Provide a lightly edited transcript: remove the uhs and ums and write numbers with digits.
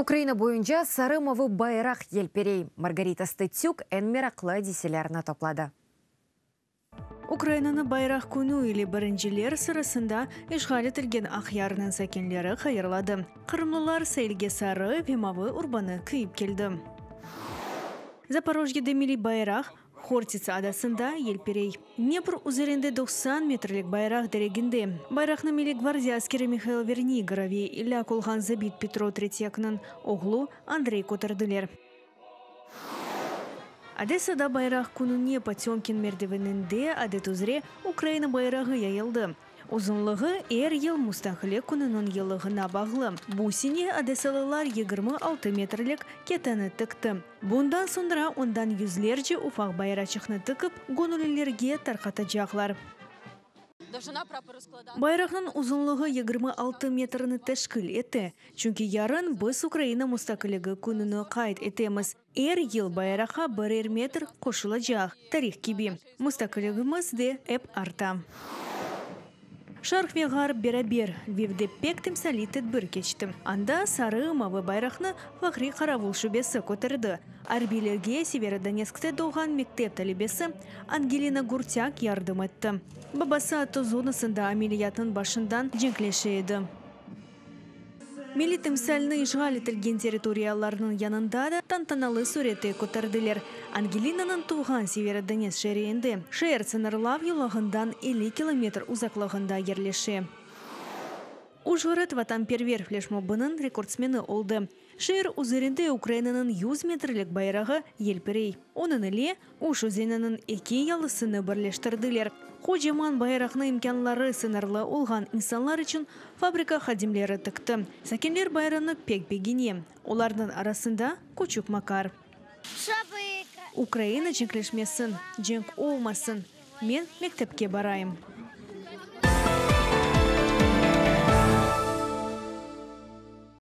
Ukraina boyunca sarı-mavı bayraq yelpirey. Margarita Stetsük eñ meraqlı adiselerni topladı. Ukrainanı Bayraq künü ile birinciler sırasında işğal etilgen Aqyarnıñ sakinleri hayırladı. Qırımlılar sailge sarı ve mavı urbanı kiyip keldi. Zaporojyede milliy bayraq Hortitsa adasında yelpirey. Dnepr üzerinde 90 metrlik bayraq direginde. Bayraqnı Milliy gvardiya askeri Mihail Vernigora ve elâk olğan zabit Petro Tretyaknıñ oğlu Andrey köterdiler. Odessada Bayraq kününe Potemkin merdiveninde adet üzre Ukraina bayrağı yayıldı. Uzunlığı er yıl Mustaqillik kününiñ yıllığına bağlı. Bu sene odessalılar 26 metrlik keteni tikti. Bundan soñra ondan yüzlerce ufaq bayraçıqnı tikip, göñüllilerge tarqatacaqlar. Bayraqnıñ uzunlığı 26 metrni teşkil ete, çünki yarın biz Ukraina Mustaqilligi kününi qayd etemiz. Er yıl bayraqqa birer metr qoşulacaq, tarih kibi, mustaqilligimiz de ep arta. Şarq ve Ğarp beraber, Lvivde pek timsaliy tedbir keçti. Anda sarı-mavı bayraqnı fahriy qaravul şubesi köterdi. Arbiylerge Severodonetskte doğğan mektep talebesi Angelina Gurtâk yardım etti. Babası ATO zonasında ameliyatnıñ başından cenkleşe edi. Milliy timsalni işğal etilgen territoriyalarnıñ yanında da tantanalı sürette köterdiler. Angelinanıñ tuvğan Severodonetsk şeerinde, şeer sıñırlav yolağından 50 kilometr uzaqlığında yerleşe. Ujğorod vatanperver fleşmobınıñ rekordsmeni oldı. Şeer üzerinde Ukrainanıñ 100 metrlik bayrağı yelpirey. Onıñ ile Uj özeniniñ eki yalısını birleştirdiler. Qocaman bayraqnı imkânları sıñırlı olğan insanlar içün fabrika hadimleri tikti. Sakinler bayranı pek begene. Olarnıñ arasında küçük Makar. Ukraina cenkleşmesin, cenk olmasın. Men mektepke barayım.